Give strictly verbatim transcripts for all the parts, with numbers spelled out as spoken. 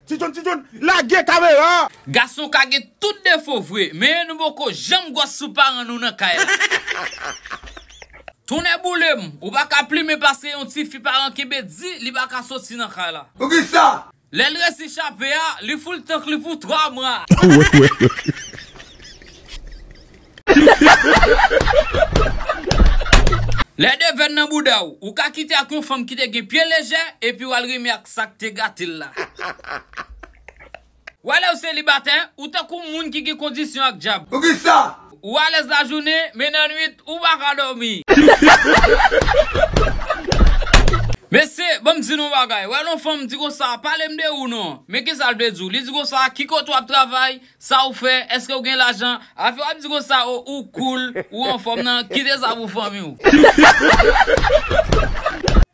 Ti John, Ti John, lage kamera! Gason ka gen tout defo vre, men nou poko janm gwòs sou paran nou nan kay la. Tonnè boule m, ou pa ka plimen paske yon tifi paran kenbe di, li pa ka soti nan kay la. Poukisa? Lè l resi chape a, li foul tank li pou twa mwa. Lè de vèn nan bouda w, ou ka kite ak yon fanm ki te gen pye lejè, epi w al renmen ak sa k te gate l la. W alè w selibatè, ou tankou moun ki gen kondisyon ak dyab. Poukisa? Ou alèz lajounen, men nan nwit, ou pa ka dòmi. Mesye, ban m di nou yon bagay. W alè yon fanm di konsa, pale m de ou non. Men kisa l vle di w? Li di konsa, ki kote w ap travay? Sa ou fè? Èske ou gen lajan? Afè w ap di konsa, o, ou cool, ou anfòm nan, kite sa pou fanmi w.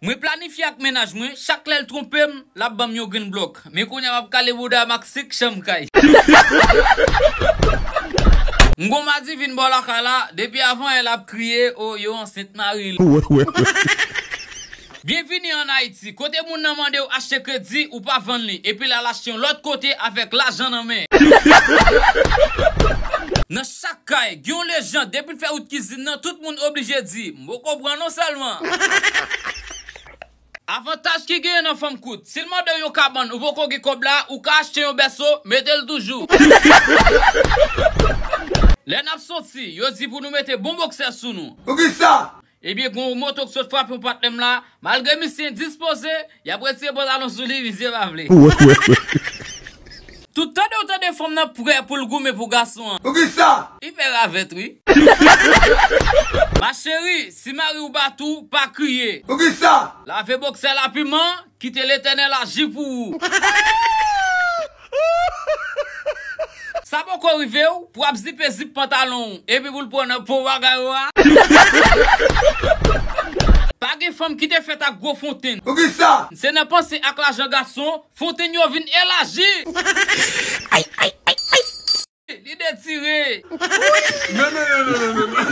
Mwen planifye ak mennaj mwen, chak lè l twonpe m, l ap ban m yon grenn blòk. Men kounye a m ap kale bouda m ak senk chanm kay. M gon madivin bò lakay la, depi avan yè l ap kriye, o, yo ansent mari l. Byenvini ann Ayiti, kote moun nan mande w achte kredi, ou pa vann li, epi l al achte yon lòt kote avèk lajan nan men. Nan chak kay, gen yon lejand, depi l fè wout kizin nan, tout moun oblije di, "M poko pran non sèlman." Avantaj ki genyen nan fanm kout, si l mande w yon kabann, ou poko gen kòb la, ou ka achte yon bèso, mete l toujou. Lè n ap soti, yo di pou nou mete bon boksè sou nou. Poukisa? Ebyen, gon moto k sot frape yon patnè m la, malgre misye endispoze, y ap retire pantalon sou li, misye pa vle. Tout tande w tande fanm nan prè pou l goumen pou gason an. Poukisa? Li fè ravèt, wi. Ma chérie, si mari w bat ou, pa kriye. Poukisa? Lave boksè la piman, kite Letènèl aji pou ou. Sa poko rive w pou ap zipe zip pantalon w, epi pou l pran nan po bagay ou a? Pa gen fanm ki te fèt ak gwo fontenn. Poukisa? Se nan panse ak lajan gason, fontenn yo vin elaji. Ay, ay, ay, ay. Li detire. Non, non, non, non, non, non.